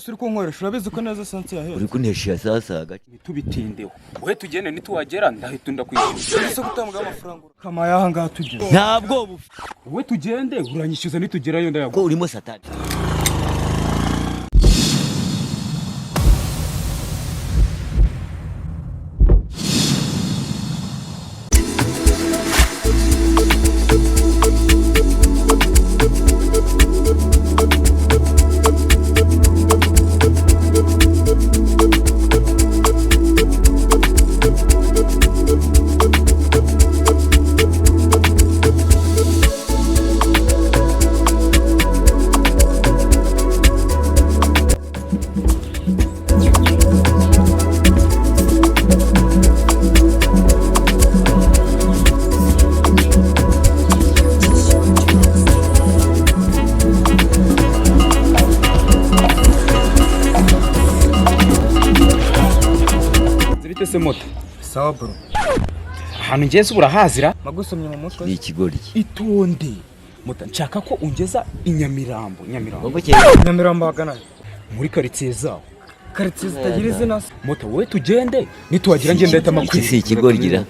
Zose uri kunkoresha, urabizi ko neza essence yahenze. Uri kuntesha sasa agace. Ntitubitindeho, wowe tugende, nituhagera ndahita ndakwishyura. Ese gutanga amafaranga kama y'aha ngaha tugeze? Ntabwo bufite. Wowe tugende, uranyishyuza, nitugerayo ndayaguha. Ko urimo satani. Zibite se moto? Sawa bro. Ahantu ngeze urahazira? Magusomye mu mutwe. Ni ikigoryi. Itonde moto, nshaka ko ungeza i Nyamirambo, Nyamirambo. Ngo cye. Nyamirambo hagana he? Muri karitsiye zaho. Karitsiye zitagira izina se? Moto, wowe tugende, nituhagera ngende ndahita Iki amakwishyura. si ikigoryi ra?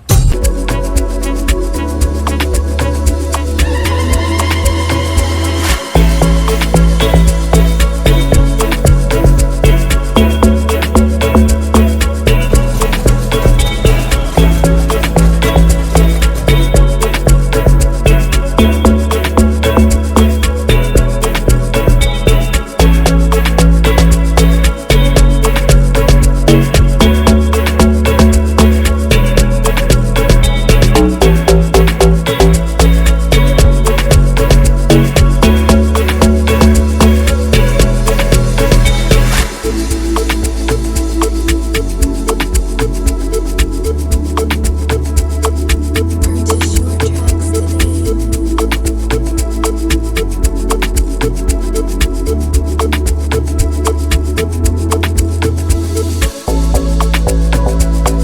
Purchase your tracks today.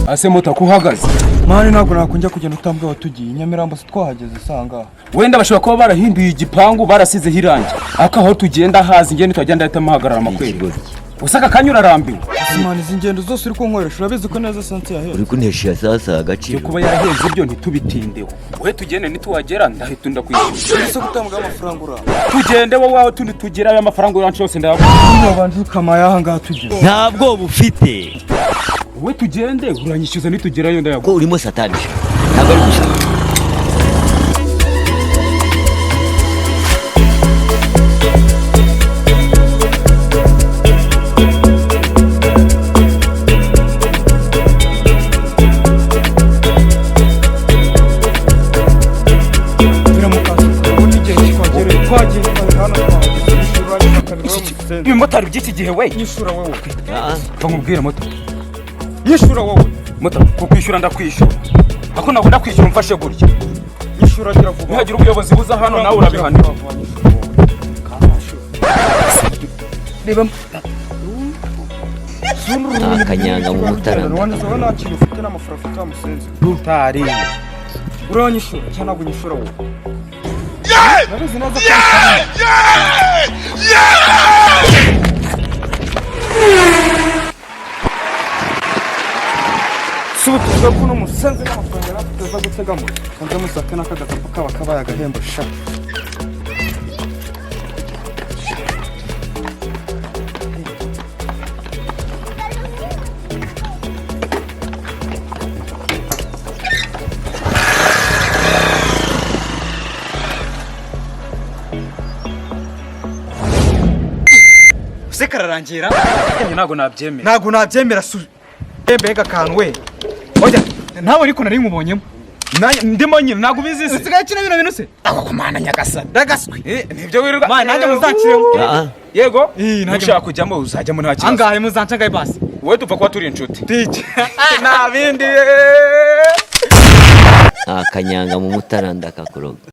Ase moto, ko uhagaze? Man, ntabwo nakongera kugenda utambwiye aho tugiye. Nyamirambo se twahageze isa ngaha? Wenda bashobora kuba barahinduye igipangu, barasizeho irangi, ariko aho tugenda hazi. Ngende tuhagenda ndahita mpahagarara Ni amakweri. ikigoryi. Usaka akanya urarambiwe. Ese man, izi ngendo zose uri kunkoresha, urabizi ko neza essence yahenze. Uri kuntesha sasa agaciro. Byo kuba yarahenze ibyo ntitubitindeho, wowe tugende, nituhagera ndahita ndakwishyura. Ese gutanga amafaranga ura Tugende wowe, aho tundi tugerayo amafaranga uranca yose ndayaguha. Wabanje ukama y'aha ngaha tugeze? Ntabwo bufite. Wowe tugende, uranyishyuza, nitugerayo ndayaguha. Ko urimo satani, ntabwo ari gusa. Biramukaza ubundi igihe twagereye, twagiye twari hano, twahageze. Nyishura, uranyishyura kabiri wowe musenzi. Ibimotari by'iki gihe we! Nyishura wowe. Ah. Mva nkubwire moto. Nyishura wowe. Moto, kukwishyura ndakwishyura, ariko ntabwo ndakwishyura umfashe gutya. Nyishura, gira vuba. Nihagira ubuyobozi buza hano nawe urabihanirwa. Reba. Akanyanga mu mutara. Wanze nta kintu ufite n'amafaranga ufite wa musenzi. Rutari. Uranyishura cyangwa ntabwo unyishura wowe? Urabizi neza ko si ubu tuvuga ko uno musenzi n'amafaranga yari afite aza gutega moto. Kanze musake n'aka gakapu kaba kabaye agahembo sha. Se kararangira? Ntabwo nabyemera. Ntabwo nabyemera su mbega akantu we! Oya, ntawe, ariko nari nkubonyemo. Ndimo nyine, ntabwo ubizi se? Usigaye ukina bino bintu se? Ako kumana nyagasani. Ndagaswi. Nibyo wirirwa. Man, nanjye muzanciremo. Ah. Yego. Eh, nanjye- Ushaka kujyamo uzajyamo, nta kibazo. Angahe muzanca? Angahe basi? Wowe dupfa kuba turi inshuti. Tike. Nta bindi. Akanyanga mu mutara ndakakuroga.